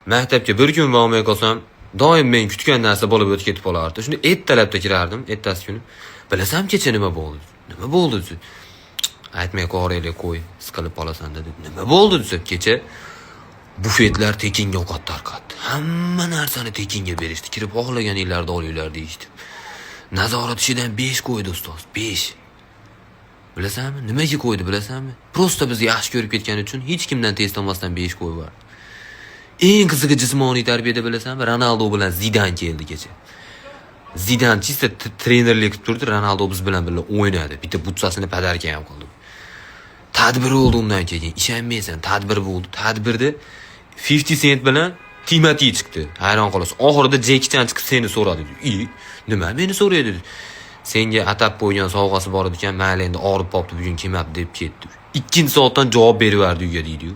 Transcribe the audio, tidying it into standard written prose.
Maktabga bir kun bormay qolsam, doim men kutgan narsa bo'lib o'tib ketib qolardi. Shunda ertalabda kirardim, ertasi kuni. "Bilasanmi, kecha nima bo'ldi?" "Nima bo'ldi?" desa, "Aytmay qo'yaylik, qo'y, siqilib qolasan", dedi. "Nima bo'ldi?" desa, "Kecha bufetlar tekinga ovqat tarqatdi. Hamma narsani tekinga berishdi. Kirib xohlaganinglarni olinglar deyishdi. Nazorat ishidan 5 qo'ydi ustoz, 5. Bilasanmi? Nimaga qo'ydi, bilasanmi? Просто bizni yaxshi ko'rib ketgani uchun hech kimdan test olmasdan 5 qo'yib yubordi. Eng qizig'i, jismoniy tarbiyada, bilasanmi, Ronaldo bilan Zidan keldi kecha. Zidan чисто trenerlik qilib turdi, Ronaldo biz bilan birga o'ynadi. Bitta butsasini подарка ham qildi. Tadbir bo'ldi undan keyin, ishonmaysan, tadbir bo'ldi. Tadbirda 50 Cent bilan Timati chiqdi. Hayron qolasan. Oxirida Jeki Chan chiqib seni so'radi. "I, nima meni so'raydi?" "Senga atab qo'ygan sovg'asi bor ekan, mayli, endi og'rib qolibdi, bugun kelmabdi", deb ketdi. Ikkinchi soatdan javob beraverdi uyga deydi-yu.